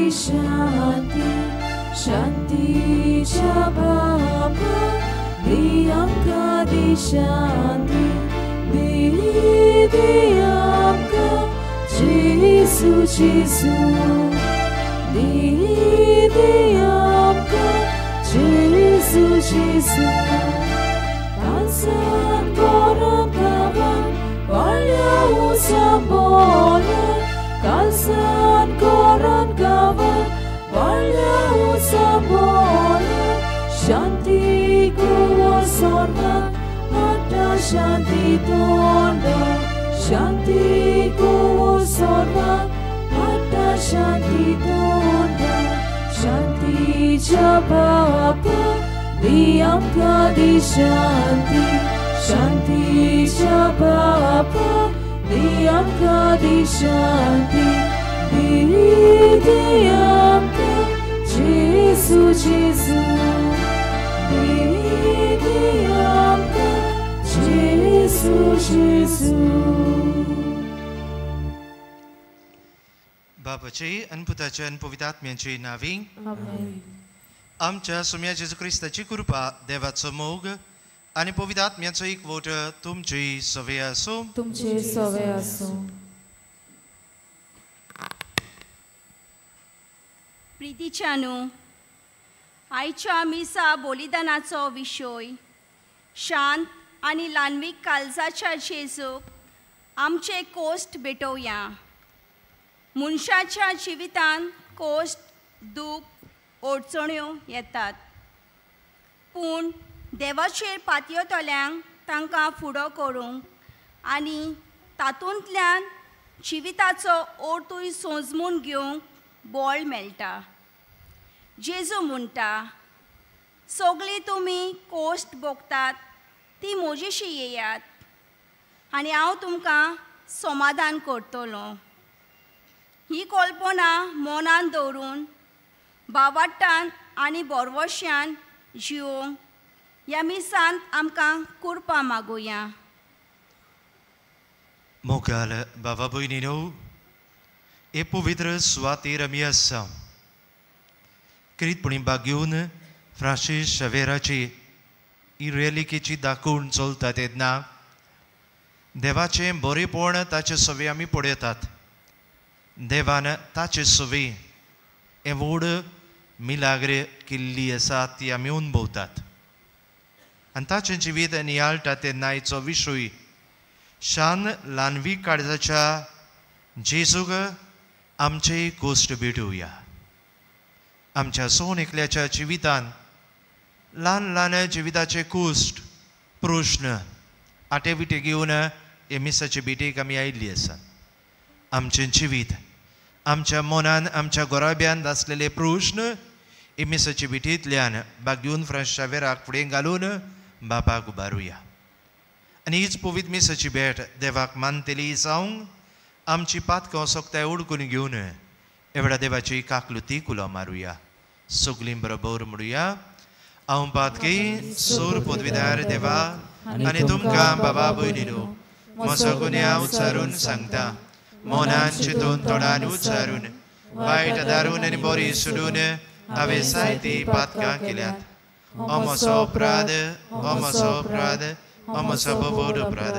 दी शांती शांतीच्या बापा दी आमकां दी शांती दी दी आमकां जेजू जेजू दी दी आमकां जेजू जेजू तांसान कोरान गावान वाडल्या उंचाबोला कालसान कोरान गावान वाडल्या उंचाबोला शांती कुवो सोर्गान हाडटा शांती तोंडा शांती कुवो सोर्गान हाडटा शांती तोंडा शांतीच्या बापा दी आमकां दी शांती शांतीच्या बापा दी आमकां दी शांती दी दी आमकां जेजू जेजू दी दी आमकां जेजू जेजू. बापाची आनी पुताची आनी पवित्र आत्म्याची नांवी आमेन. आमच्या सोम्या जेजू क्रिस्ताची कृपा देवाचो मोग आनी पवित्र आत्म्याचो एकवट तुमची सवे आसूं. तुमचे सवे आसूं. प्रितीच्यानू आयच्या मिसा बलिदानाचो विशय शांत आनी ल्हानवीक काळजाच्या जेजूक आमचे कोश्ट भेटोवया. मनशाच्या जिवितांत कोश्ट दूख अडचण्यो येतात पूण देवाचेर पातयेतल्यांक तांकां फुडो करूंक आनी तातूंतल्यान जिविताचो अर्थूय सोजमून घेवंक बळ मेळटा. जेजू म्हणटा सगळीं तुमी कोश्ट भोगतात ती म्हजेशी येयात आनी हांव तुमकां समाधान करतलो. ही कल्पना मनान दवरून बावाट्टान आनी बोरवश्यान जिवोवंक ह्या मिसांत आमकां कुरपा मागुया. मोगाल बाबा भयणीनो हे पवित्र सुवातेर आमी आसा. क्रितपणी बागेवन फ्रांसीस शवेराची ही रेलिकेची दाखोवन चलता तेन्ना देवाचें बरेपण ताचे सवे आमी पळयतात. देवान ताचे सवे हें व्हड मिलाग्र केल्ली आसा ती आमी अनुभवतात आनी ताचें जिवीत नियाळटा तेन्ना हिचो विशय शान ल्हानवी काळजाच्या जेजूक आमचे कोश्ट भेटोवया. आमच्या सोन एकल्याच्या जिवितान ल्हान ल्हान जिविताचे कोश्ट प्रश्न आटे विटे घेवन हे मिसाचे भेटेक आमी आयिल्ली आसा. आमचें जिवीत आमच्या मनान आमच्या गोराब्यान आसलेले प्रश्न हे मिसाचे भेटेंतल्यान बागेवन फ्रांस शावेराक फुडें घालून बापाक उबारुया आनी हीच पवित्र मिसाची भेट देवाक मानतली जावंक आमची पातकां सोगताय उडकून घेवन एवढ्या देवाची काकलुती कुलो मारुया. सगळीं बरोबर म्हणुया हांव पातकी सूर पदवीदार देवा आनी तुमकां बाबा भयणीनो म्हजो गुन्यांव उच्चारून सांगता. मनान चिंतून तोंडान उच्चारून वायट दारून आनी बरी सोडून हांवें जायतीं पातकां केल्यात. हो म्हजो अपराध, हो म्हजो अपराध, हो म्हजो व्हड अपराध.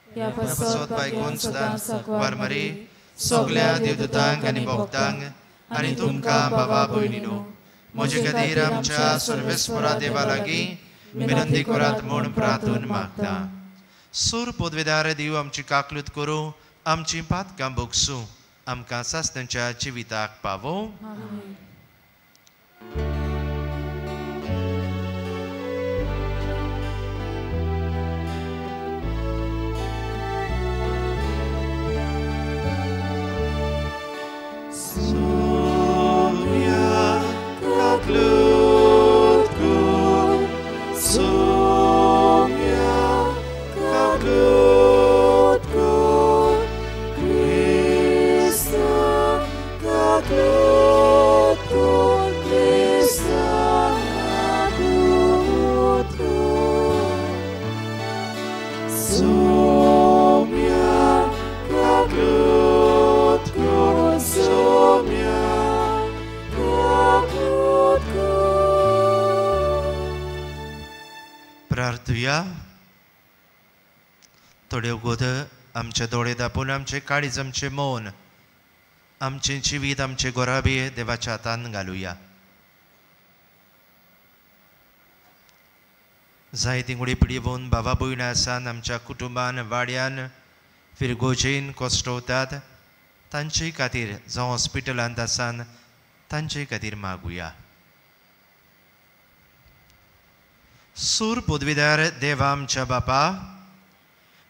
ह्या पासत बायकून सदांच वारमारी सगल्या देवदूतांक आनी भक्तांक आनी तुमकां बाबा भयणीनो म्हजे खातीर आमच्या सर्वेस्परा देवा लागीं विनंती करात म्हूण प्रार्थून मागता. सूर पदवेदार देव आमची काकलूत करूं, आमची पातकां भोगसूं, आमकां सासणाच्या जिविताक पावोवं. Good. घालुया. थोडे वगत आमचे दोळे दापून आमचे काळीज, आमचें मौन, आमचें जिवीत, आमचे गोराबी देवाच्या हातान घालुया. जायती गुडी पिडिवून बाबा भयणां आसान आमच्या कुटुंबान, वाड्यान, फिरगोजेन कोश्टवतात तांचे खातीर, जावं हॉस्पिटलांत आसान तांचे खातीर मागुया. सूर पदवीदार देवा आमच्या बापा,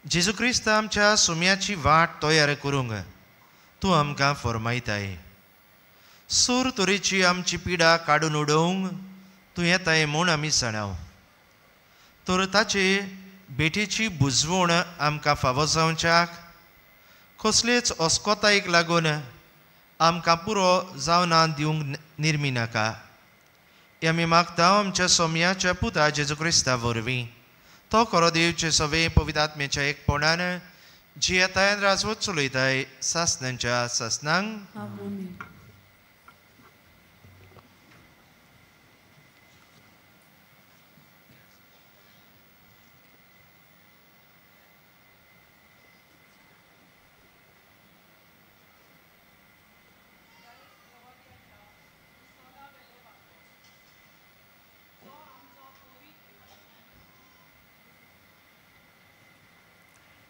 जेजू क्रिस्त आमच्या सुम्याची वाट तयार करूंक तूं आमकां फरमायताय. सूर तरेची आमची पिडा काडून उडोवंक तूं येताय म्हूण आमी जाणाव. तर ताचे भेटेची बुजवण आमकां फावो जावच्याक, कसलेच अस्कोतायेक लागून आमकां पुरो जावना दिवंक निर्मी नाका. हे आमी मागता आमच्या सोम्याच्या पुता जेजू क्रिस्ता वरवीं. तो खरो देवचे सवे पवित्र आत्म्याच्या एकपणान जियेतायन राजवत चलयताय सासनांच्या सासनांक. आमेन.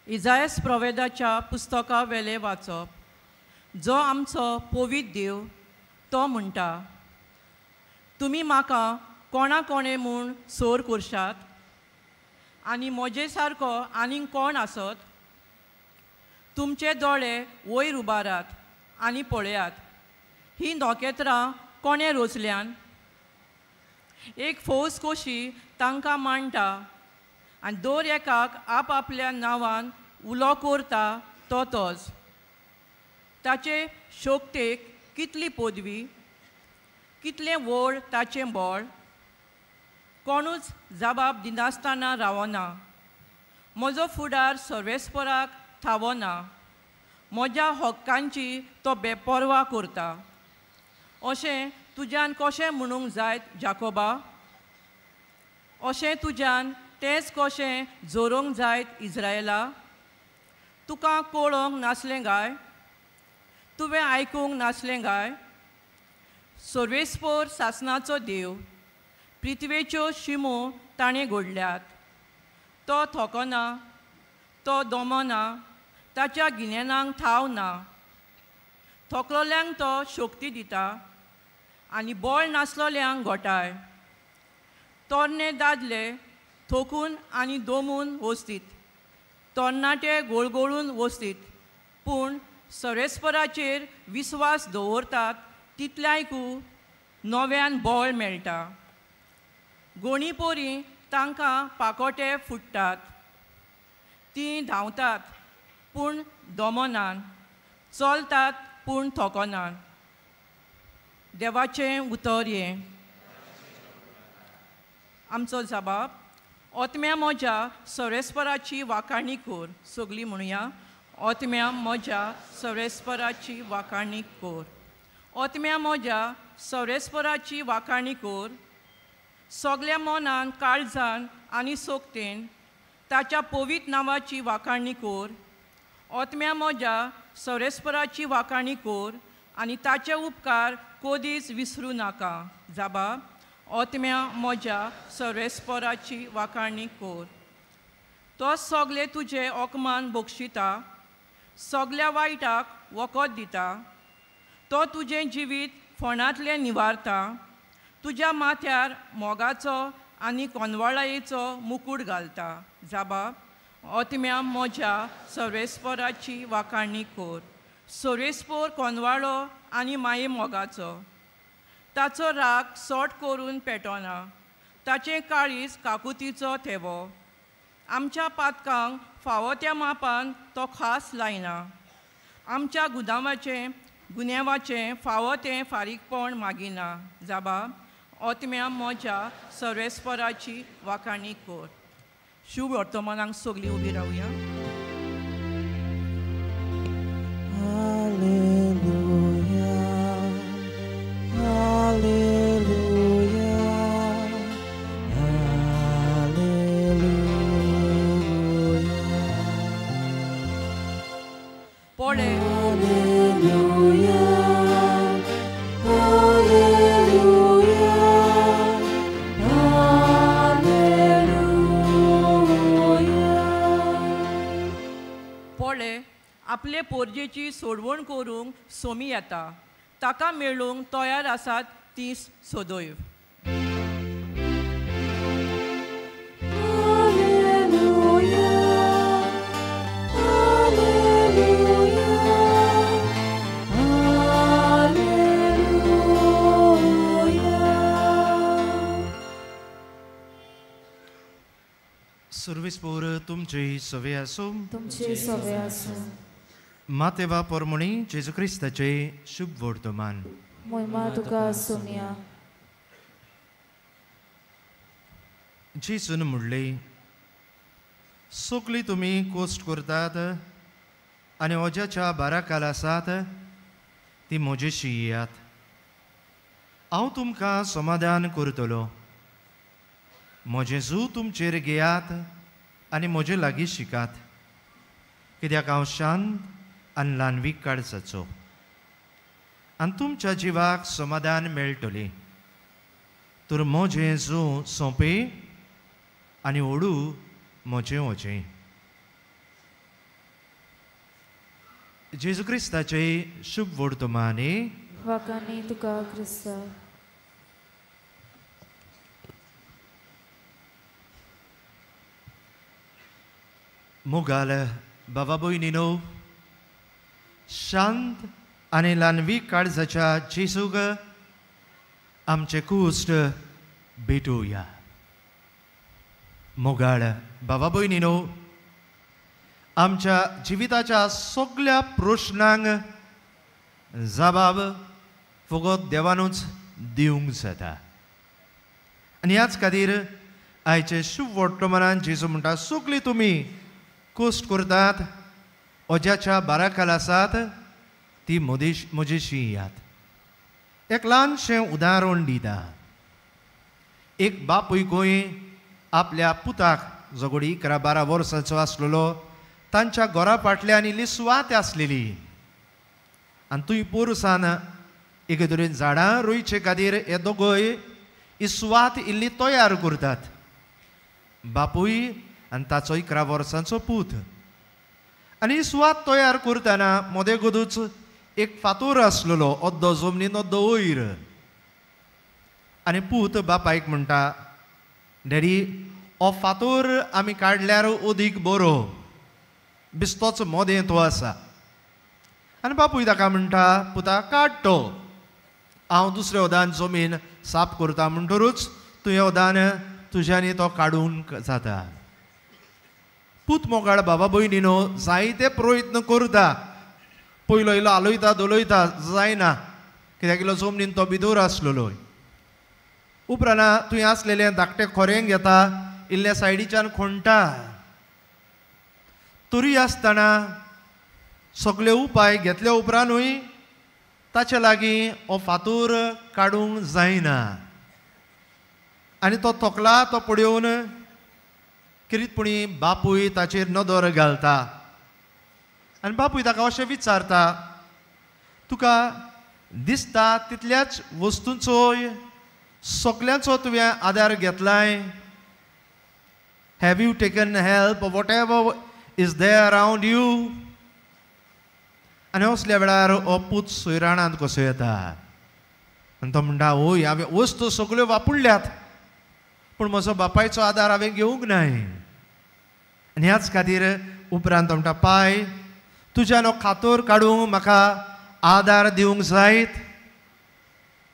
इजायस प्रोवेदाच्या पुस्तका वेले वाचप. जो आमचो पवित्र देव तो म्हणटा, तुमी म्हाका कोणा कोणे म्हूण सोर करशात आनी म्हजे सारको आनीक कोण आसत? तुमचे दोळे वयर उबारात आनी पळयात, ही नखेत्रां कोणें रोचल्यान? एक फौज कशी तांकां मांडटा आनी दर एकाक आपआपल्या नांवान उलो करता तो तोच. ताचे शक्तेक कितली पदवी, कितलें व्हड ताचें बळ, कोणूच जबाब दिनासतना रावना. म्हजो फुडार सर्वेस्पराक थावना, म्हज्या हक्कांची तो बेपर्वा करता. अशें तुज्यान कशें म्हणूंक जायत जाकोबा? अशें तुज्यान तेंच कशें जोरोंक जायत इज्रायला? तुका कळोंक नासलें गाय? तुवें आयकूंक नासलें गाय? सर्वेस्पोर सासनाचो देव, पृथ्वेच्यो शिमो ताणें घडल्यात. तो थकना, तो दमना, ताच्या गिन्यानाक थाव ना. थकलोल्यांक तो शक्ती दिता आनी बळ नासलोल्यांक घोटाय. तरणे दादले थकून आनी दमून वचतीत, तरणाटे गोळगोळून वचतीत, पूण सर्वेस्पराचेर विस्वास दवरतात तितल्यांकू नव्यान बळ मेळटा. गोणीपोरी तांकां पाकोटे फुट्टात, तीं धांवतात पूण दमनात, चलतात पूण थकनात. देवाचें उतर हें. आमचो जबाब, ओतम्या म्हज्या सर्वेस्पराची वाखाणी कर. सगळीं म्हणुया, ओतम्या म्हज्या सर्वेस्पराची वाखाणी कर. ओतम्या म्हज्या सर्वेस्पराची वाखाणी कर. सगल्या मनान, काळजान आनी सोगतेन ताच्या पवित्र नांवाची वाखाणी कर. ओतम्या म्हज्या सर्वेस्पराची वाखाणी कर आनी ताचे उपकार कदीच विसरूं नाका. जबाब, ओतम्या म्हज्या सर्वेस्पराची वाखाणी कर. तो सगळे तुजे अकमान बक्षिता, सगल्या वायटाक वखद दिता. तो तुजें जिवीत फोंडांतलें निवारता, तुज्या माथ्यार मोगाचो आनी कोनवाळायेचो मुकूट घालता. जबाब, ओतम्या म्हज्या सर्वेस्पराची वाखाणी कर. सर्वेस्पोर कोनवाळो आनी माये मोगाचो, ताचो राग सोट करून पेटोना, ताचें काळीज काकुतीचो थेवो. आमच्या पातकांक फावो त्या मापान तो खास लायना, आमच्या गुन्यांवाचें फावो तें फारीकपण मागिना. जबाब, ओतम्या म्हज्या सर्वेस्पराची वाखाणी कर. शुभ वर्तमानाक सगळीं उबी रावया. Hallelujah, hallelujah, hallelujah. Alleluia, Alleluia, Alleluia. पोळे आपले पोरजेची सोडवण करूंक सोमी येता, ताका मेळूंक तयार आसात ती सदैव. Alleluia, Alleluia, Alleluia. सुर्विसपूर तुमची सवे आसूं. तुमचे सवे आसूं. मातेवा पोरमणी जेजू क्रिस्ताचे शुभ वर्तमान. मोहिमा तुका सोम्या. जेजून म्हणले, सगळीं तुमी कोश्ट करतात आनी ओज्याच्या बाराकाल आसात ती म्हजेशी येयात, हांव तुमकां समाधान करतलो. म्हजें जू तुमचेर घेयात आनी म्हजे लागीं शिकात, कित्याक हांव शांत आनी ल्हानवीक काळजाचो, आनी तुमच्या जिवाक समाधान मेळटलें. तर म्हजें जू सोंपें आनी ओडू म्हजें वजें. जेजू क्रिस्ताचे शुभ वर्तमाने. वाकानी तुका क्रिस्ता. मोगाल बाबा भयणीनो, शांत आनी ल्हानवीक काळजाच्या जेजूक आमचे कुश्ट भेटोवया. मोगाळ बाबा भयणीनो, आमच्या जिविताच्या सगळ्या प्रश्नांक जबाब फकत देवानूच दिवंक जाता. आनी ह्याच खातीर आयचे शुभ वर्तमानान जेजू म्हणटा, सगळीं तुमी कोश्ट करतात, ओज्याच्या बाराकाल आसात ती म्हजेशी येयात. एक ल्हानशें उदाहरण दिता. एक बापूय खंय आपल्या पुताक झगडी 11-12 वर्सांचो आसलेलो, तांच्या घरा फाटल्यान इल्ली सुवात आसलेली आनी थंय पोरसान एके तरेन झाडां रोयचे खातीर हे दोगय ही सुवात इल्ली तयार करतात, बापूय आनी ताचो 11 वर्सांचो पूत. आनी ही सुवात तयार करतना मदें गोदूच एक फातोर आसलेलो, अद्दो जमनीन अद्दो वयर. आनी पूत बापायक म्हणटा, डॅडी हो फातोर आमी काडल्यार अदीक बरो, बिस्तोच मदें तो आसा. आनी बापूय ताका म्हणटा, पुता काड तो, हांव दुसऱ्या वदान जमीन साफ करता म्हणटरूच तुवें वदान तुज्यांनी तो काडूंक जाता. पूत मोगाळ बाबा भयणीनो जायते प्रयत्न करता, पयलो इल्लो हालयता धोलयता, जायना, कित्याक इल्लो जमनीन तो भितर आसलेलो. उपरांत तुवें आसलेलें धाकटें खोरें घेता, इल्लें सायडीच्यान खोणटा. तरी आसतना सगळे उपाय घेतल्या उपरांतूय ताचे लागीं हो फातोर काडूंक जायना. आनी तो थकला, तो पळोवन किरीतपणी बापूय ताचेर नदर घालता आनी बापूय ताका अशें विचारता, तुका दिसता तितल्याच वस्तूंचोय सगल्यांचो तुवें आदार घेतलाय? Have you taken help whatever is there around you? आनी असल्या वेळार हो पूत सोयराणांत कसो येता आनी तो म्हणटा, ओय हांवें वस्तू सगल्यो वापरल्यात पूण म्हजो बापायचो आदार हांवें घेवंक नाय. आनी ह्याच खातीर उपरांत तो म्हणटा, पाय तुज्यान हो खातोर काडूंक म्हाका आदार दिवंक जायत.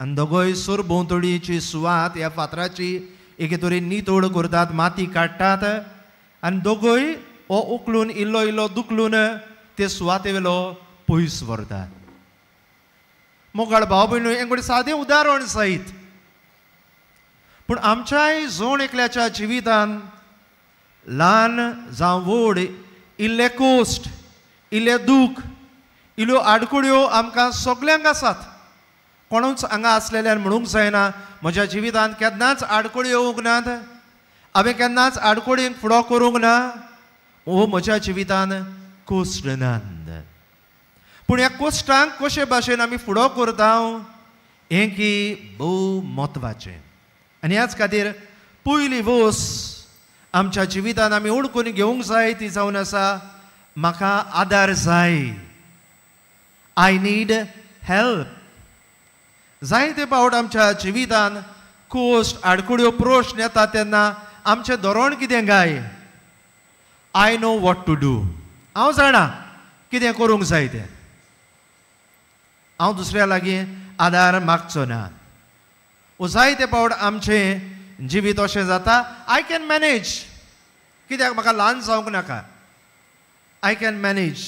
आनी दोगोय सरभोंवतणीची सुवात ह्या फातराची एके तरेन नितळ करतात, माती काडटात आनी दोगोय हो उखलून इल्लो इल्लो दुखलून ते सुवाते वेलो पयस व्हरतात. मोगाळ भाव भयणीनो, हें गोडे सादें उदाहरण सयत, पूण आमच्याय जण एकल्याच्या जिवितान ल्हान जावं व्हड इल्ले कोश्ट, इल्ले दूख, इल्ल्यो आडखळ्यो आमकां सगल्यांक आसात. कोणूच हांगा आसलेल्यान म्हणूंक जायना म्हज्या जिवितांत केन्नाच आडखळी येवंक नात, हांवें केन्नाच आडखळींक फुडो करूंक ना, हो म्हज्या जिवितान कोश्ट नात. पूण ह्या कोश्टांक कशे भाशेन आमी फुडो करता हें की भोव म्हत्वाचें. आनी ह्याच खातीर पयली वोस आमच्या जिवितान आमी उडकून घेवंक जाय ती जावन आसा म्हाका आदार जाय, I need help. जायते फावट आमच्या जिवितान कोश्ट आडकुड्यो प्रश्न येता तेन्ना आमचें धोरण कितें काय, I know what to do, हांव जाणा कितें करूंक जाय तें, हांव दुसऱ्या लागीं आदार मागचो ना. ओ जायते फावट आमचें जिवीत अशें जाता, I can manage, कित्याक म्हाका ल्हान जावंक नाका, I can manage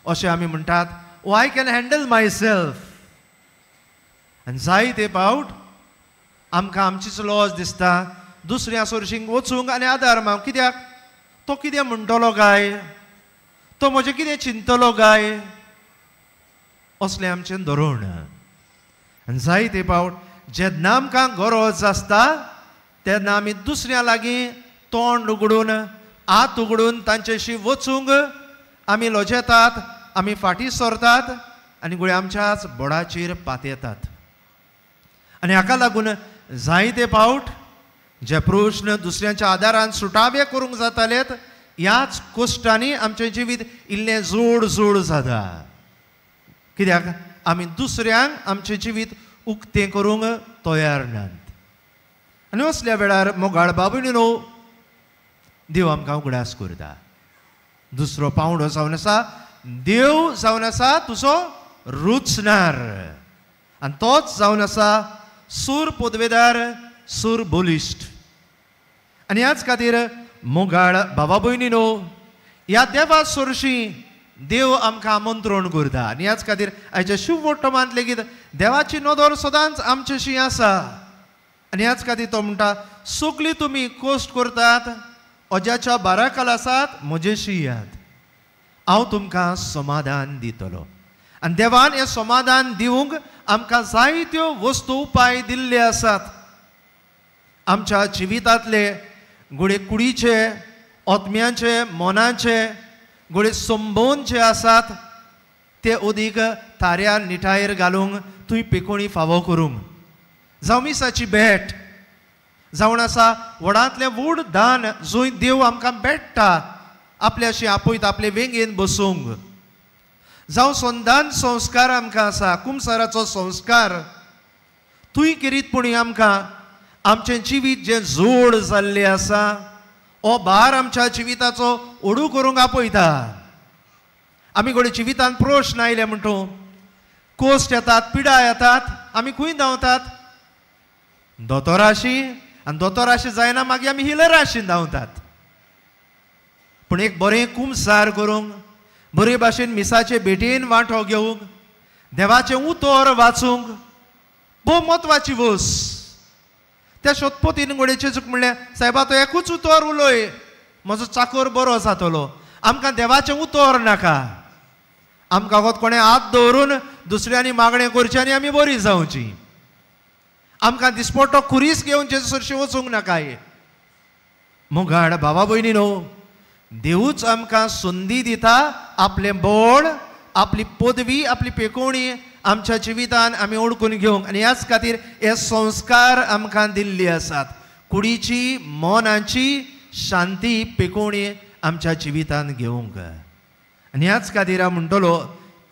अशें आमी म्हणटात, ओ I can handle my self. आनी जायते फावट आमकां आमचीच लॉज दिसता दुसऱ्या सोर्शींक वचूंक आनी आदार मागूंक, कित्याक तो कितें म्हणटलो काय, तो म्हजें कितें चिंतलो काय, असलें आमचें धोरण. आनी जायते फावट जेन्ना आमकां गरज आसता तेन्ना आमी दुसऱ्या लागीं तोंड उगडून हात उगडून तांच्याशी वचूंक आमी लजेतात, आमी फाटीं सरतात आनी गुळे आमच्याच बोडाचेर पातयेतात. आनी हाका लागून जायते फावट जे प्रश्न दुसऱ्यांच्या आदारान सुटावे करूंक जातालेत ह्याच कोश्टांनी आमचें जिवीत इल्लें जोड जोड जाता, कित्याक आमी दुसऱ्यांक आमचें जिवीत उक्तें करूंक तयार नात. आनी असल्या वेळार मोगाळ बाबुणीनो देव आमकां उगडास करता. दुसरो पावंडो जावन आसा देव जावन आसा तुजो रुचणार आनी तोच जावन आसा सूर पदवेदार, सूर बलिश्ट. आनी ह्याच खातीर मोगाळ बाबा भयणीनो ह्या देवा सोरशी देव आमकां आमंत्रण करता. आनी ह्याच खातीर आयच्या शुभवर्तमानांत लेगीत देवाची नदर सदांच आमचेशी आसा. आनी ह्याच खातीर तो म्हणटा सगळीं तुमी कोश्ट करतात अज्याच्या बाराकाल आसात म्हजेशी यात, हांव तुमकां समाधान दितलो. आनी देवान हें समाधान दिवंक आमकां जायत्यो वस्तू उपाय दिल्ले आसात. आमच्या जिवितांतले घडये कुडीचे, आत्म्याचे, मनाचे घडये संबंद जे आसात ते अदीक थाऱ्यार निठायेर घालूंक तुवें पेकोणी फावो करूंक, जावं मिसाची भेट जावन आसा व्हडांतलें व्हड दान जंय देव आमकां भेट्टा आपल्याशी आपयता आपले वेंगेन बसूंक, जावं संदान संस्कार आमकां आसा कुमसाराचो संस्कार तुवें खेरीतपणी आमकां आमचें जिवीत जें जोड जाल्लें आसा हो भार आमच्या जिविताचो ओडू करूंक आपयता. आमी घडये जिवितांत प्रश्न आयले म्हणटो कोश्ट येतात, पिडा येतात, आमी खंय धांवतात दोतोराशी, आनी दोतोराशी जायना मागीर आमी हिलराशी धांवतात. पूण एक बरें कुमसार करूंक, बरे भाशेन मिसाचे भेटेन वांटो घेवंक, देवाचें उतर वाचूंक भोव म्हत्वाची वस. त्या शतपतीन घडये चूक म्हणलें सायबा तो एकूच उतर उलय म्हजो चाकोर बरो जातलो. आमकां देवाचें उतर नाका, आमकां फकत कोणें हात दवरून दुसऱ्यांनी मागणें करचें आनी आमी बरी जावची. आमकां दिसपट्टो खुरीस घेवन जेजू सरशी वचूंक नाकाय. मोगाळ भावा भयणी न्हू देवूच आमकां संदी दिता आपलें बळ, आपली पदवी, आपली पेकोवणी आमच्या जिवितान आमी ओळखून घेवंक. आनी ह्याच खातीर हे संस्कार आमकां दिल्ले आसात. कुडीची, मनाची शांती, पेकोवणी आमच्या जिवितान घेवंक. आनी ह्याच खातीर हांव म्हणटलो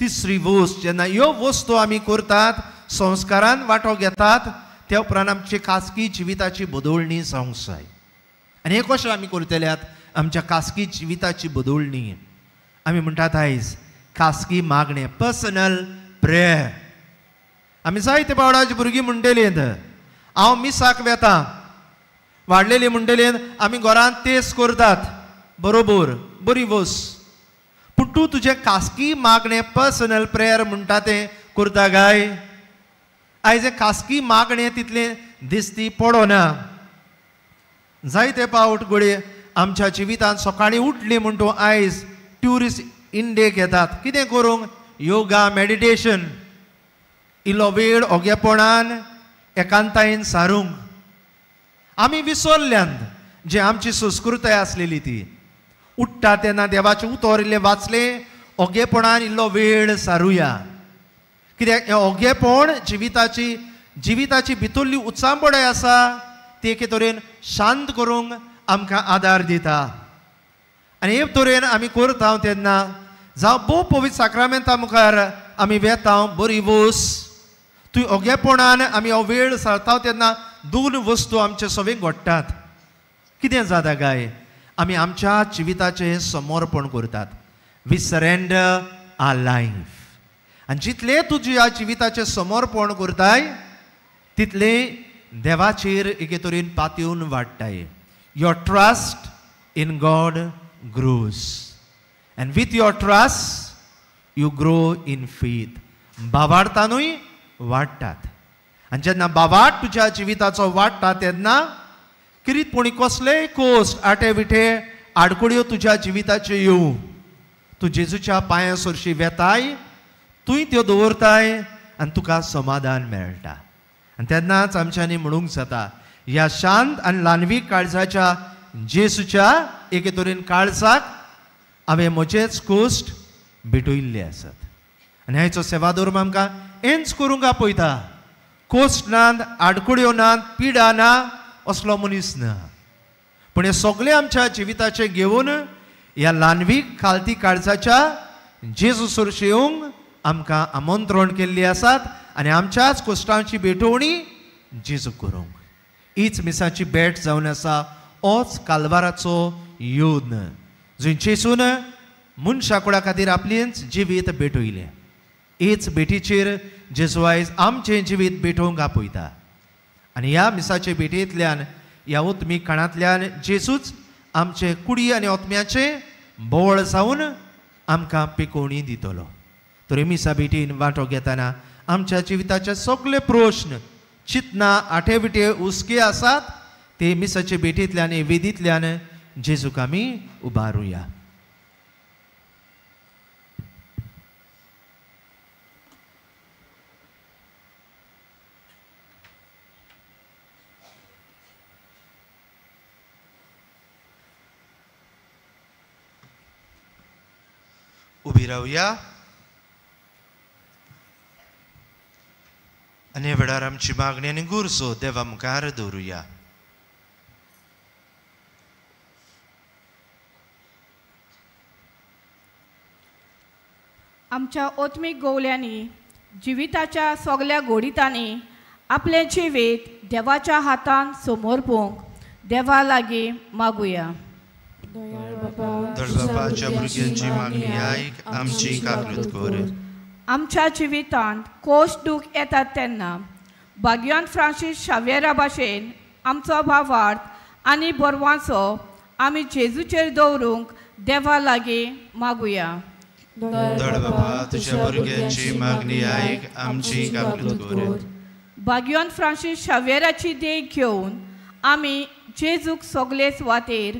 तिसरी वस्त जेन्ना ह्यो वस्तू आमी करतात, संस्कारान वांटो घेतात, त्या उपरांत आमची खासगी जिविताची बदलणी जावंक जाय. आनी हें कशें आमी करतल्यात आमच्या खासगी जिविताची बदलणी? आमी म्हणटात आयज खासगी मागणें, पर्सनल प्रेयर. आमी जायते फावट भुरगीं म्हणटलीं हांव मिसाक वेता, वाडलेली म्हणटली आमी घरांत तेस करतात, बरोबर, बरी वस. पूण तूं तुजें खासगी मागणें पर्सनल प्रेयर म्हणटा तें करता काय? आयज हें खासगी मागणें तितलें दिसती पडना. जायते फावट घडये आमच्या जिवितांत सकाळीं उठली म्हण तूं आयज ट्युरिस्ट इंडियेक येतात कितें करूंक? योगा, मेडिटेशन, इल्लो वेळ ओगेपणान एकांतायेन सारूंक. आमी विसरल्यान जे आमची संस्कृताय आसलेली ती. उठ्ठा तेन्ना देवाचें उतर इल्लें वाचलें, ओगेपणान इल्लो वेळ सारुया. कित्याक हें ओगेपण जिविताची जिविताची भितरली उचांबळाय आसा ती एके तरेन शांत करूंक आमकां आदार दिता. आनी हे तरेन आमी करता तेन्ना जावं भोव पवित्र साक्रामेंता मुखार आमी वेता बरी वस तूं ओगेपणान आमी हो वेळ सारता तेन्ना दोन वस्तू आमचे सगळें घडटात. कितें जाता काय आमी आमच्या जिविताचें समर्पण करतात. We surrender our life. आनी जितलें तुज्या जिविताचें समर्पण करताय तितलें देवाचेर एके तरेन पातयेवन वाडटाय. Your trust in God grows and with your trust you grow in faith. भावार्थानूय वाडटात. आनी जेन्ना भावार्थ तुज्या जिविताचो वाडटा तेन्ना किरीतपणी कसलेय कोस्ट आटे विठे आडकुड्यो तुज्या जिविताच्यो येवं तूं जेजूच्या पांयां सरशी वेताय तूंय त्यो दवरताय आनी तुका समाधान मेळटा. आनी तेन्नाच आमच्यांनी म्हणूंक जाता ह्या शांत आनी ल्हानवीक काळजाच्या जेजूच्या एके तरेन काळजाक हांवें म्हजेच कोस्ट भेटयल्ले आसात. आनी हाचो सेवाधर्म आमकां हेंच करूंक आपयता. कोस्ट नात, आडकुड्यो नात, पिडा ना असलो मनीस ना, पूण हे सगळे आमच्या जिविताचें घेवन ह्या ल्हानवीक खालती काळजाच्या जेजू सरशी येवंक आमकां आमंत्रण केल्ली आसात आनी आमच्याच कोश्टांची भेटवणी जेजू करूंक. हीच मिसाची भेट जावन आसा होच कालवाराचो योद्न जंय जेजून मनशा कुळा खातीर आपलेंच जिवीत भेटयलें. हीच भेटीचेर जेजू आयज आमचें जिवीत भेटोवंक आपयता. आनी ह्या मिसाचे भेटेंतल्यान ह्या ओतमी काणांतल्यान जेजूच आमचे कुडी आनी ओतम्याचें बोवळ जावन आमकां पिकोवणी दितलो. तर मिसा भेटीन वांटो घेतना आमच्या जिविताचे सगळे प्रश्न चिंतना आठे विठे हुस्के आसात ते मिसाचे भेटींतल्यान वेदींतल्यान जेजूक आमी उबारुया. उबी रावया आनी वेळार आमची मागणी आनी गरजो देवा मुखार दवरुया. आमच्या ओतमीक गोवल्यांनी जिविताच्या सगल्या गोडितांनी आपलें जिवीत देवाच्या हातान समर्पूंक देवा लागीं मागुया. दळबापाच्या भुरग्यांची मागणी आयक, आमची काकूत कर. आमच्या जिवितांत कोश दूख येतात तेन्ना भाग्यान फ्रांसीस शाव्येरा भाशेन आमचो भावार्थ आनी बरवांचो आमी जेजूचेर दवरूंक देवा लागीं मागुया. दळबापा तुझ्या भुरग्यांची मागणी आयक, आमची काकूत कर. भाग्यान फ्रांसीस शाव्येराची देख घेवन आमी जेजूक सगळे सुवातेर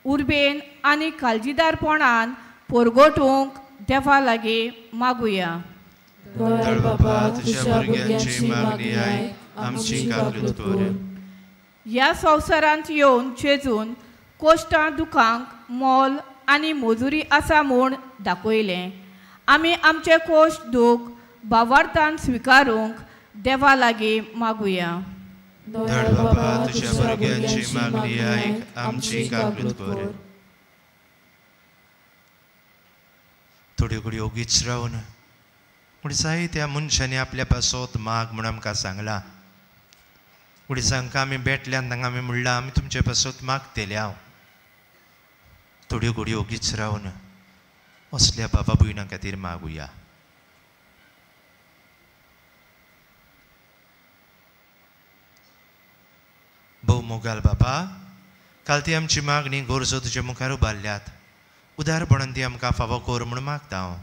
उर्बेन आनी काळजीदारपणान पोरगोटूंक देवा लागीं मागुया. दळबापा तुझ्या भुरग्यांची मागणी आयक, आमची काकूत कर. ह्या संवसारांत येवन जेजून कोश्टां दुखांक मोल आनी मजुरी आसा म्हूण दाखयलें. आमी आमचे कोश्ट दूख भावार्थान स्विकारूंक देवा लागीं मागुया. दळबापा तुझ्या भुरग्यांची मागणी आयक, आमची काकूत कर. थोड्यो घडयो ओगीच रावन पूण जायत्या मनशांनी आपल्या पासत माग म्हूण आमकां सांगलां. पूण जांकां आमी भेटल्यान तांकां आमी म्हणलां आमी तुमचे पासत मागतले हांव. थोड्यो घडयो ओगीच रावन असल्या बाबा भयणां खातीर मागुया. भोव मोगाल बाबा, काल ती आमची मागणी गरजो तुजे मुखार उबारल्यात, उदारपणान ती आमकां फावो कर म्हूण मागता हांव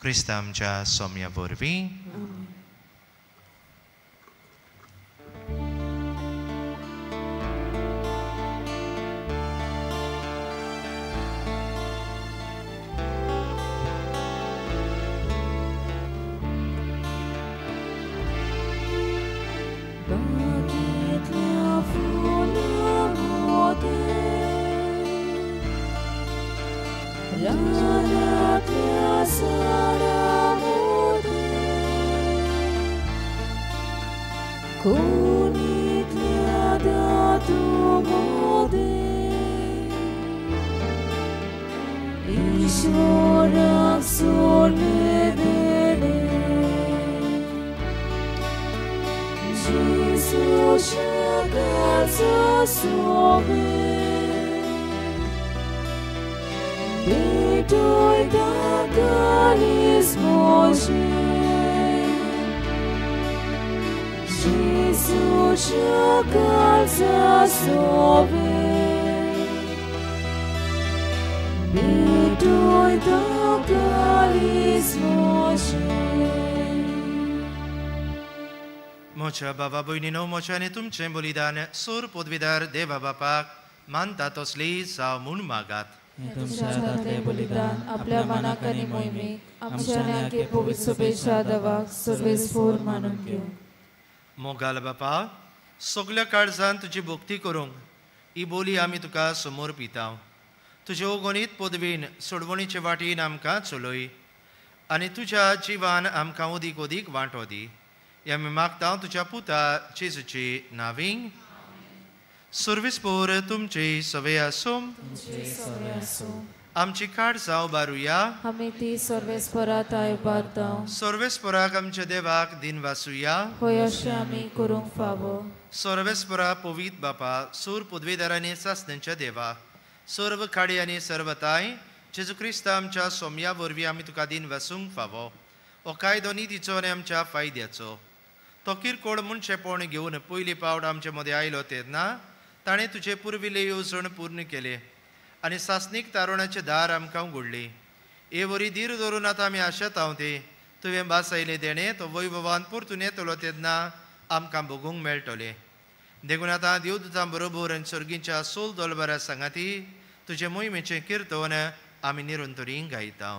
क्रिस्ता आमच्या सोम्या वरवीं. रानांतल्या Konitlia datu mode Ishwarak sorle Jesus shakalsa sobe Betoy dakalis moshe Jesus shakalsa sobe Betoy dakalis moshe म्हज्या बाबा भयणीनो म्हज्या आनी तुमचें बलिदान सूर पदवीदार देवा बापाक मानता तसली जावं म्हूण मागात. तुमच्या हातांतलें बलिदान आपल्या मनाक आनी मोहिमेक आमच्या आनी पवित्र सभेच्या देवाक सर्वेस्पोर मानून घेवं. मोगाल बापा, सगल्या काळजान तुजी भक्ती करूंक ही बोली आमी तुका समोर पिता. तुजे अगणीत पदवीन सोडवणीचे वाटेन आमकां चलय आनी तुज्या जिवान आमकां अदीक अदीक वांटो दी. हे आमी मागता तुज्या पुता जेजूची नावींग. सर्वेस्पोर तुमची सवे आसूं. आमची काळजां उबारुया. आमी ती सर्वेस्परात उबारता. सर्वेस्पराक आमच्या देवाक दिन वासुया. होय अशें आमी करूंक फावो. सर्वेस्परा पवित्र बापा, सूर पदवीदारांनी सासण्यांच्या देवा, सर्व खाडी आनी सर्वताय जेजू क्रिस्त आमच्या सोम्या वरवीं आमी तुका दिन वासूंक फावो. हो कायदो नितीचो आनी आमच्या फायद्याचो. तो किरकोळ मनशेपण घेवन पयली पावट आमचे मदें आयलो तेन्ना ताणें तुजे पुर्विल्ले येवजण पूर्ण केले आनी सासणीक तारुणाचे दार आमकां उगडली. हे वरी धीर धरून आतां आमी आशेता ती तुवें भासयलें देणें तो वैभवान परतून येतलो तेन्ना आमकां भोगूंक मेळटलें. देखून आतां देवदूतां बरोबर आनी सर्गीच्या सोल दोलबरा सांगाती तुजे मोहिमेचें किर्तन आमी निरंतरी गायता.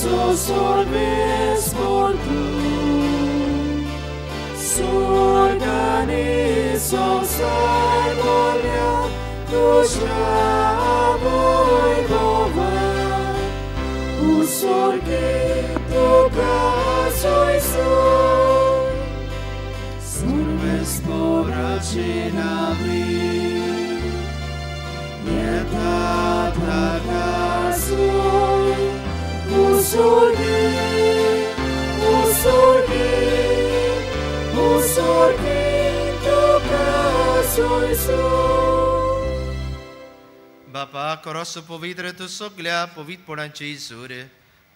Nol sorbes por tu Sorganiso sargolia dusha voivova Usorge toca soy soy Sorbes por acinavi Usorge, usorge, usorge, toca soy soy. बापा, खरोच पवित्र तूं सगल्या पवित्रपणाची सूर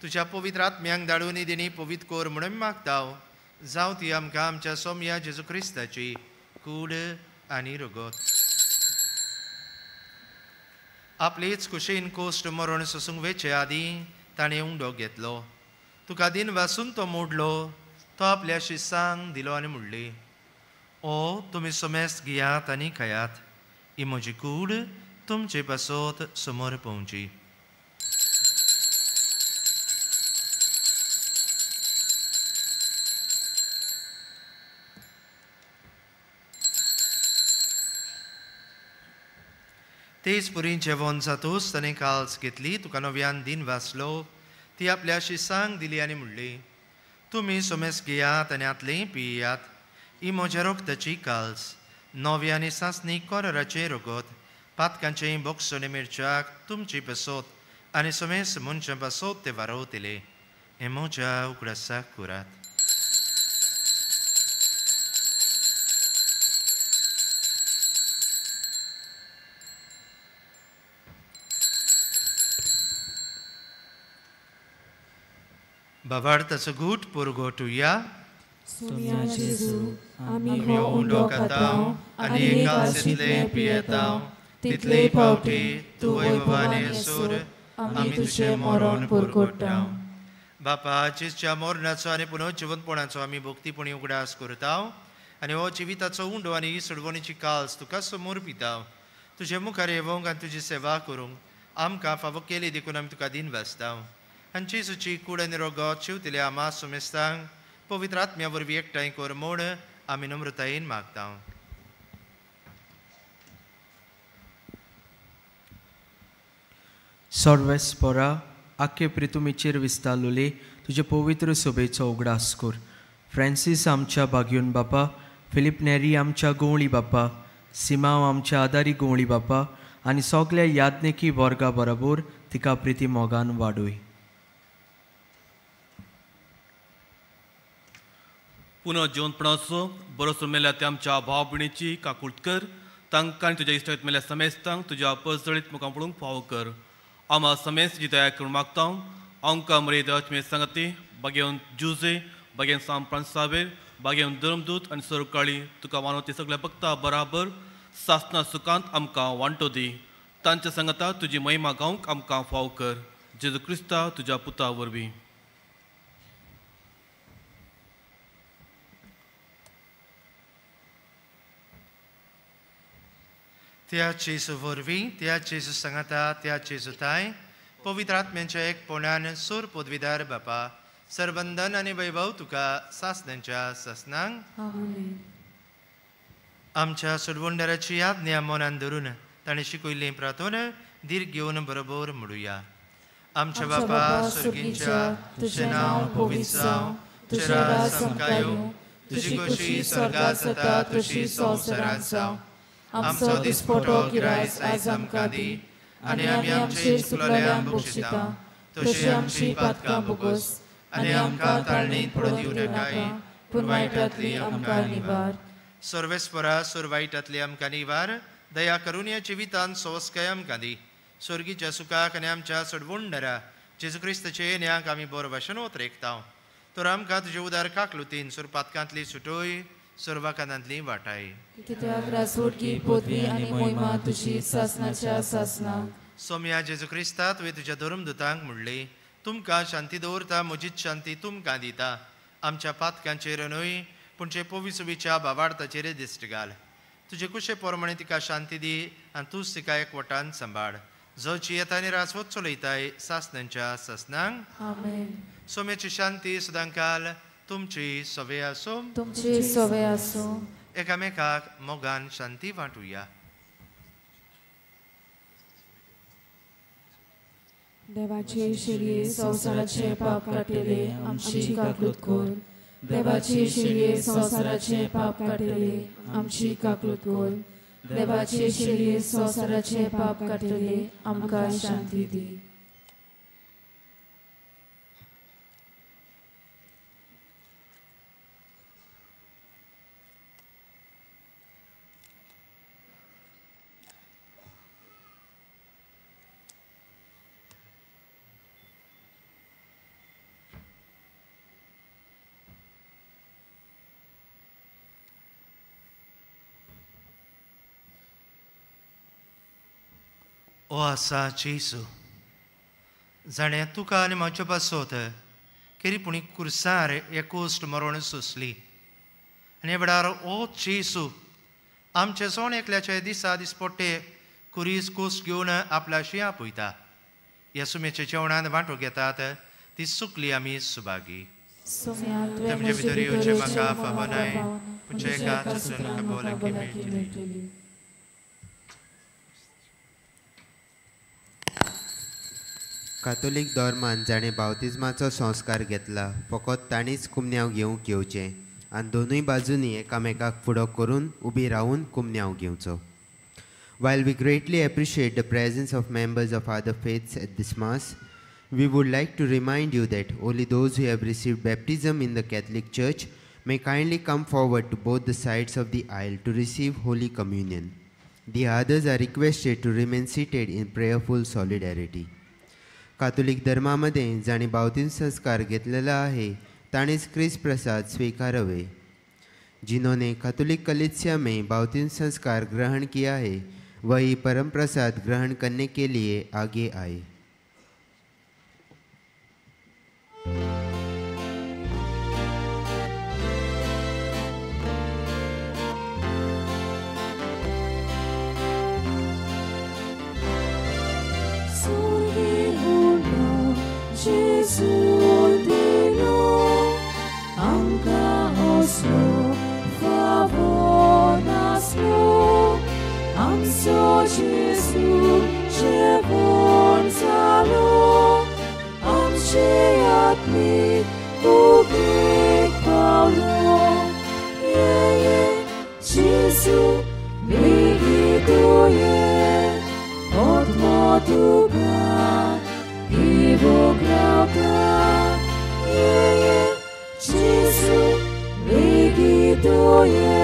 तुज्या पवित्र आत्म्यांक धाडून दिनी पवित्र कर म्हणून मागता. जावं ती आमकां आमच्या सोम्या जेजू क्रिस्ताची कूड आनी रगत. आपलीच कुशीन कोश्ट मरण सोसूंक वेचे आदीं ताणें उंडो घेतलो. तुका दिन वासून तो मोडलो, तो आपल्या शिसांक दिलो आनी म्हणली, ओ तुमी समेस्त घेयात आनी खायात, ही म्हजी कूड तुमचे पासत समोर पोवची. तेच पुरी जेवण जातूच ताणें काल्स घेतली, तुका नव्यान दिन वाचलो, ती आपल्या शिसांक दिली आनी म्हणली, तुमी सोमेस घेयात आनी आतलें पियात, ही म्हज्या रगताची काल्स, नव्या आनी सासणी कोराचें रगत, पातकांचें बोगसणे मिरच्याक तुमची पासत आनी सोमेस मनशां पासत ते वारवतले. हें म्हज्या उगडासाक करात. भावार्थाचो गूट पुरगोटुया. सोम्या जेजू, आमी आमी हो उंडो उंडो खातांव खातांव आनी आनी कालसींतलें कालसींतलें पियेतांव, पियेतांव, तितले तितले फावटी फावटी तूं तूं वैभवान वैभवान येसर येसर आमी आमी तुजें तुजें मरण मरण पुरगोट्टांव. पुरगोट्टांव. बापा, जेजूच्या मरणाचो आनी पुनर्जिवंतपणाचो आमी भक्तीपणी उगडास करतांव आनी हो जिविताचो उंडो आनी ही सोडवणीची काल्स तुका समोर पितांव. तुजे मुखार येवंक आनी तुजी सेवा करूंक आमकां फावो केली देखून आमी तुका दिन वाचतांव. आनी जेजूची कूड आनी रगत शिवतल्या आमा सुमेस्तांक पवित्र आत्म्या वरवीं एकठांय कर म्हूण आमी नम्रतायेन मागता. सर्वेस्परा आख्खे प्रितुमीचेर विस्तारलोले तुजे पवित्र सभेचो उगडास कर. फ्रांसीस आमच्या बागयोन बापा, फिलीप नेरी आमच्या गोवळी बापा, सिमांव आमच्या आदारी गोवळी बापा आनी सगल्या याज्ञिकी वर्गा बरोबर तिका प्रिती मोगान वाडूय. पुनः जिवंतपणाचो बरोसो मेल्या त्या आमच्या भाव भयणीची काकूट कर. तांकां तुज्या इश्टागत मेल्या समेस्तांक तुज्या परजळीत मुखार पळोवंक फावो कर. आमा समेस्त जी दया करून मागता. आमकां मरे देवाची सांगती बागेवन जुजे, बागेवन साम प्रांसावेर, बागेवन धर्मदूत आनी सरकाळी तुका मानवती सगळ्या भक्ता बराबर सासना सुखांत आमकां वांटो दी. तांच्या सांगता तुजी महिमा गावंक आमकां फाव कर. जेजू क्रिस्ता तुज्या पुता वरवीं. त्या जेजू वरवीं, त्या जेजू सांगाता, त्या जेजू ताय पवित्र आत्म्यांच्या एकपणान सूर पदवीदार बापा, सरबंधन आनी वैभव तुका सासनांच्या सासनांक. आमच्या सोडवणदाराची आज्ञा मनान धरून ताणें शिकयल्ली प्रार्थना धीर घेवन बरोबर म्हणुया. आमच्या बापा स्वर्गींच्या, तुजें नांव पवित्र जावं, तुजें राज आमकां येवं, तुजी खोशी स्वर्गांत जाता तशी संवसारांत जावं. आमचो दिसपटो गिरायस आयज आमकां दी आनी आमी आमचे चुकलेल्यांक बक्षिता तशी आमची पातकां भोगोस आनी आमकां ताळणींत पडून दिवं नाकाय, पूण वायटांतली आमकां निवार. सर्वेस्परा सुर वायटांतली आमकां निवार. दया करून ह्या जिवितांत सोवस्काय आमकां दी. स्वर्गीच्या सुखाक आनी आमच्या सोडवणदारा जेजू क्रिस्ताचे न्याक आमी बरो भाशेन ओतरेकता. तर आमकां तुजे उदार काकलुतीन सुरपातकांतली सुटोय, सर्वाकानांतली वाटाय. कित्याक रासवटकी पदवी आनी मोहिमा तुजी सासनाच्या सासनाक. सोम्या जेजू क्रिस्ता, तुवें तुज्या धर्मदूतांक म्हणली, तुमकां शांती दवरता, म्हजीच शांती तुमकां दिता. आमच्या पातकांचेर न्हय पूण जे पविसुवीच्या बाबार्थाचेर दिश्ट घाल. तुजे कुशे प्रमाणे तिका शांती दी आनी तूंच तिका एकवटान सांबाळ. जो जियेता आनी राजवत चलयताय सासनांच्या सासनांक. आमेन. सोम्याची शांती सदांकाल तुमची सवे आसूं. तुमची सवे आसूं. एकामेकाक मोगान शांती वांटुया. देवाचे शिरये संवसाराचे पाप काडटले आमची काकूत कर. देवाचे शिरये संवसाराचे पाप काडटले आमची काकूत कर. देवाचे शिरये संवसाराचे पाप काडटले आमकां शांती दी. ओ आसा जेजू, जाणें तुका आनी म्हज्या पासत केरीपुणी कुर्सार एकोस्ट मरण सोंसली आनी वेळार ओ जेजू आमचे सोण एकल्याचे दिसा दिसपट्टे कुरीस कोस घेवन आपल्याशी आपयता. ह्या सुमेच्या जेवणांत वांटो घेतात ती सुकली आमी सुभागी. तुमचे भितर येवचें म्हाका फावनाय, पूण एका भलायकी मेळटली. कातोलीक धर्मान जाणें बावतिज्माचो संस्कार घेतला फकत तांणीच कुमन्यांव घेवंक येवचें आनी दोनूय बाजूंनी एकामेकाक फुडो करून उबी रावून कुमन्यांव घेवचो. While we greatly appreciate the presence of members of other faiths at this mass, we would like to remind you that only those who have received baptism in the Catholic Church may kindly come forward to both the sides of the aisle to receive Holy Communion. The others are requested to remain seated in prayerful solidarity. Catholic धर्मामध्ये जांणी बावतीन संस्कार घेतलेला आहे तांणीच क्रिस्त प्रसाद स्वीकारावे. जिन्होंने Catholic कलीसिया में बावतीन संस्कार ग्रहण किया है वही परम प्रसाद ग्रहण करने के लिए आगे आए. आमचो जेजू जेवण जालो आमचे आत्मीक भुकेक पावलो. ये जेजू बेगीन ये आत्मो तुका दिवंक रावता. ये जेजू बेगीन ये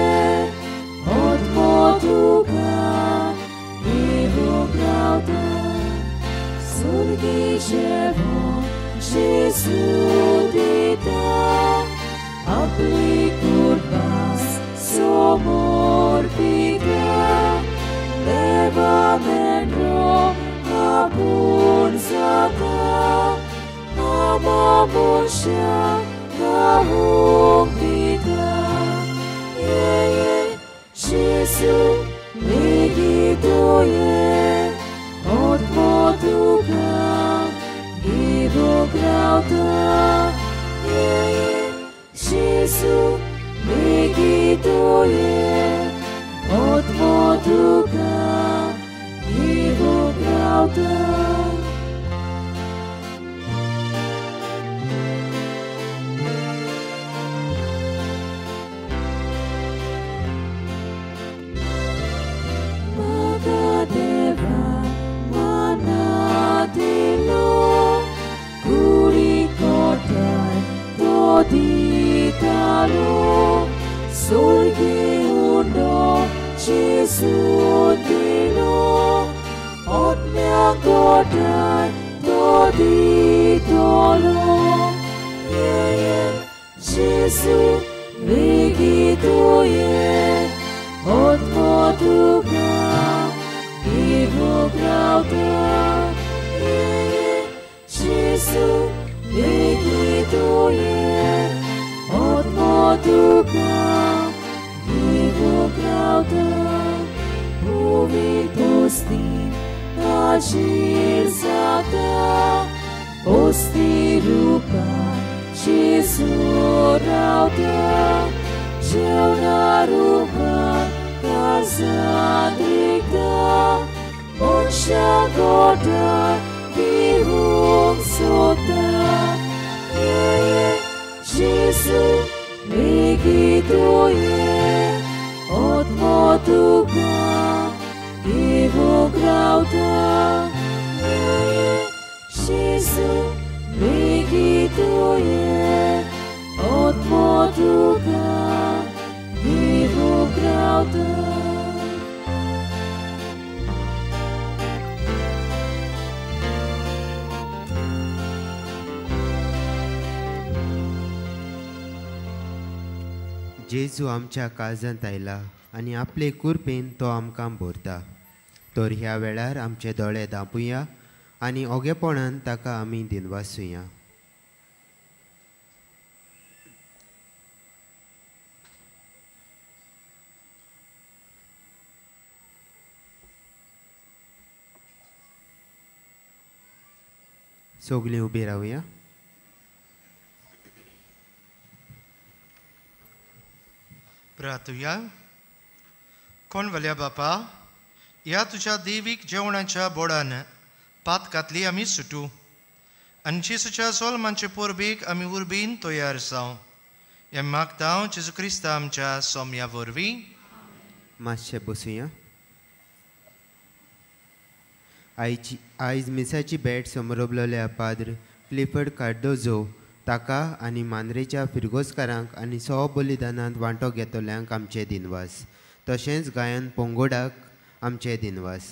आत्मो तुका दिवंक रावता. स्वर्गी जेवण जेजू दिता आपली कुर्बान समर्पिता. देवा मेंढरो आपूण जाता आमा मनशाक खावंक दिता. ये जेजू बेगीन ये आत्मो तुका दिवंक रावता. ये जेजू बेगीन ये आत्मो तुका दिवंक रावता. म्हाका देवा माना दिलो कुडीक कोठाय तो दितालो. स्वर्गी उंडो जेजू दिलो आत्म्याक कोठाय तो दितलो. ये जेजू बेगीन ये आत्मो तुका दिवंक रावता. ये जेजू बेगीन ये आत्मो तुका दिवंक रावता. पवित्र वस्तीन हाजीर जाता वस्ती रुपान जेजू रावता. जेवणा रुपान काळजांत रिगता मनशाक गोठाय दिवंक सोदता. ये जेजू बेगीन ये आत्मो तुका दिवंक रावता. ये जेजू बेगीन ये आत्मो तुका दिवंक रावता. जेजू आमच्या काळजांत आयला आनी आपले कुरपेन तो आमकां भरता. तर ह्या वेळार आमचे दोळे धांपुया आनी ओगेपणान ताका आमी दिनवासुया. सगळीं उबी रावया. प्रार्थुया. कोण वल्या बापा, ह्या तुज्या देवीक जेवणाच्या बोडान पातकांतली आमी सुटू आनी जेजूच्या सोलमांचे पोरबेक आमी उर्बेन तयार जावं. हें मागता हांव जेजू क्रिस्ता आमच्या सोम्या वरवीं. मातशें बसुया. आयज मिसाची भेट समरोबलेल्या पाद्र क्लिफर्ड कार्दोजो ताका आनी मांद्रेच्या फिरगोजकारांक आनी सो बलिदानांत वांटो घेतल्यांक आमचे दिनवास. तशेंच गायन पोंगोडाक आमचे दिनवास.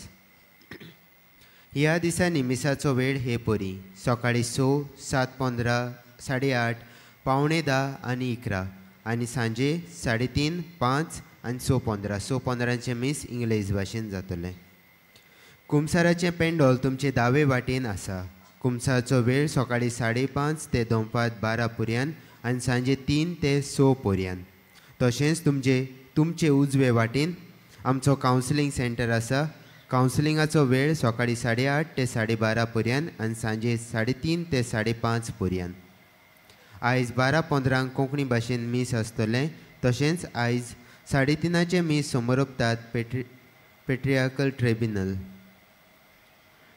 ह्या दिसांनी मिसाचो वेळ हे परी सकाळीं 6, 7:15, 8:30, 9:45 आनी 11 आनी सांजे 3:30, 5 आनी 6:15. 6:15 मीस इंग्लेज भाशेन जातलें. कुमसाराचें पेंडोल तुमचे दावे वाटेन आसा. कुमसाराचो वेळ सकाळीं 5:30 ते दनपार 12 पर्यंत आनी सांजे 3 ते 6 पर्यंत. तशेंच तुमचे उजवे वाटेन आमचो कावन्सिलींग सेंटर आसा. कावन्सिलिंगाचो वेळ सकाळीं 8:30 ते 12:30 पर्यंत आनी सांजे 3:30 ते 5:30 पर्यंत. आयज 12:15 कोंकणी भाशेन मीस आसतलें. तशेंच आयज 3:30 मीस समरोपतात Patriarchal Tribunal.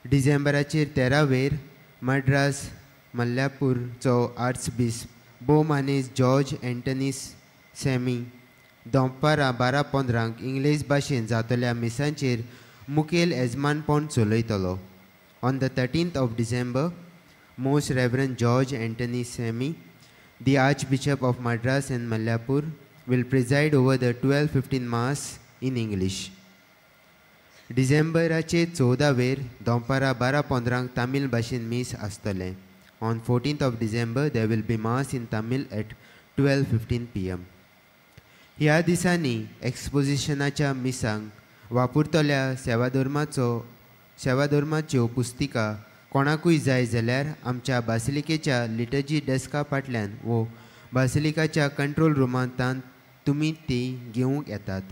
डिसेंबराचेर 13 वेर मद्रास मल्ल्यापूरचो आर्चबिस्प भोवमानेस्त जॉर्ज एंटनी सॅमी दनपारां 12:15 इंग्लीश भाशेन जातल्या मिसांचेर मुखेल येजमानपण चलयतलो. On the 13th of December, Most Reverend George Antony Samy, the Archbishop of Madras and Mylapore, will preside over the 12:15 Mass in English. डिसेंबराचे 14 वेर दनपारां 12:15 तामील भाशेन मीस आसतलें. On 14th of December, there will be Mass in Tamil at 12:15 p.m. ह्या दिसांनी एक्सपोजिशनाच्या मिसांक वापरतल्या सेवाधर्माच्यो पुस्तिका कोणाकूय जाय जाल्यार आमच्या बासिलिकेच्या लिटर्जी डेस्का फाटल्यान वो बासिलिकाच्या कंट्रोल रुमांत तुमी ती घेवंक येतात.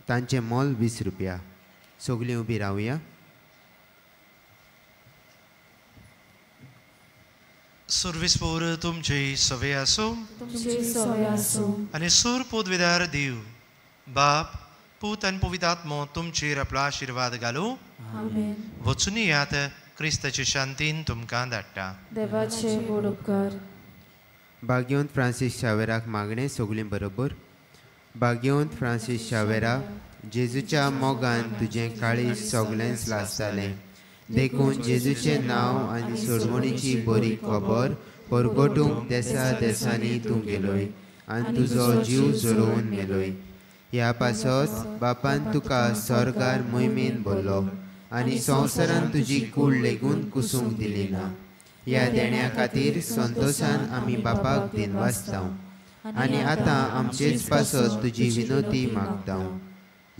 तांचें मोल 20 रुपया. सगळीं उबी रावया. सुर्विस्पोर तुमची सवे आसूं आनी सूर पोदविदार देव बाप पूत आनी पवित्र आत्मो तुमचेर आपलो आशिर्वाद घालूं. वचून येयात. क्रिस्ताचे शांतीन तुमकां धाडटा. देवाचे व्हड उपकार. भाग्यवंत फ्रांसीस शावेराक मागणें सगळीं बरोबर. भाग्यवंत फ्रांसीस शावेरा, जेजूच्या मोगान तुजें काळीज सगळेंच लासतालें, देखून जेजूचें नांव आनी सोडवणीची बरी खबर परगटूंक देसा देसांनी तूं गेलोय आनी तुजो जीव जरोवन मेलोय. ह्या पासत बापान तुका स्वर्गार मोहिमेन भरलो आनी संवसारान तुजी कूड लेगून कुसूंक दिली ना. ह्या देण्या खातीर संतोशान आमी बापाक दिनवासता आनी आतां आमचेच पासत तुजी विनोती मागता.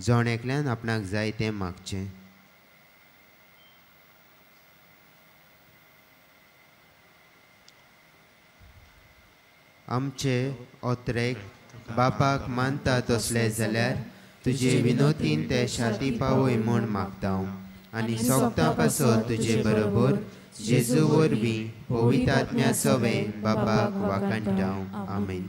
जण एकल्यान आपणाक जाय तें मागचें. आमचे ओत्रेक बापाक मानता तसले जाल्यार तुजे विनोतीन ते शांती पावय म्हूण मागता आनी सोगता पासत तुजे बरोबर जेजू वरवीं पवित्र आत्म्या सवें बापाक वाखाणटा. आमेन.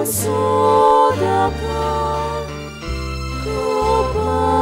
Sodaka, Kopantusha.